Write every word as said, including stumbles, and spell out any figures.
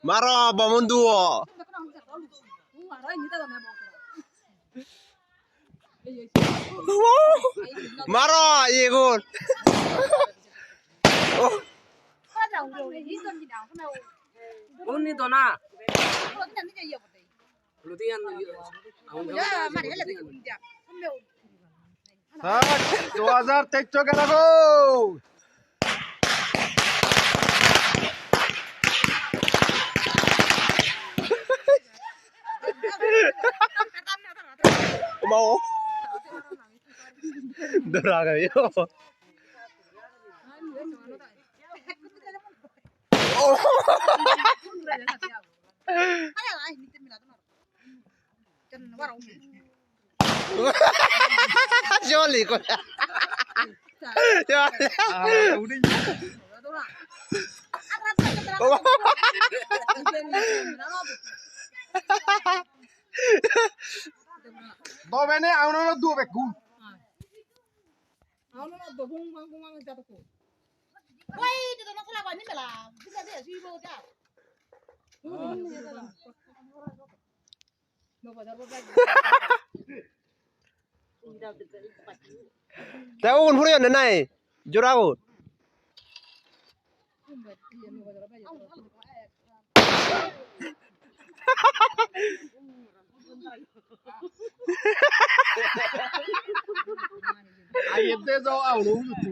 Maro, bombun duo. Maro, iyegun. Undi dona. Sat, dui hajar teish gelo go. Mau. Dora gayo. Oh. Joli ko. Joli. Dobene auno do bekku. Te ugun puriyon ne nai? Joragun. Aye de jo auno ujutu.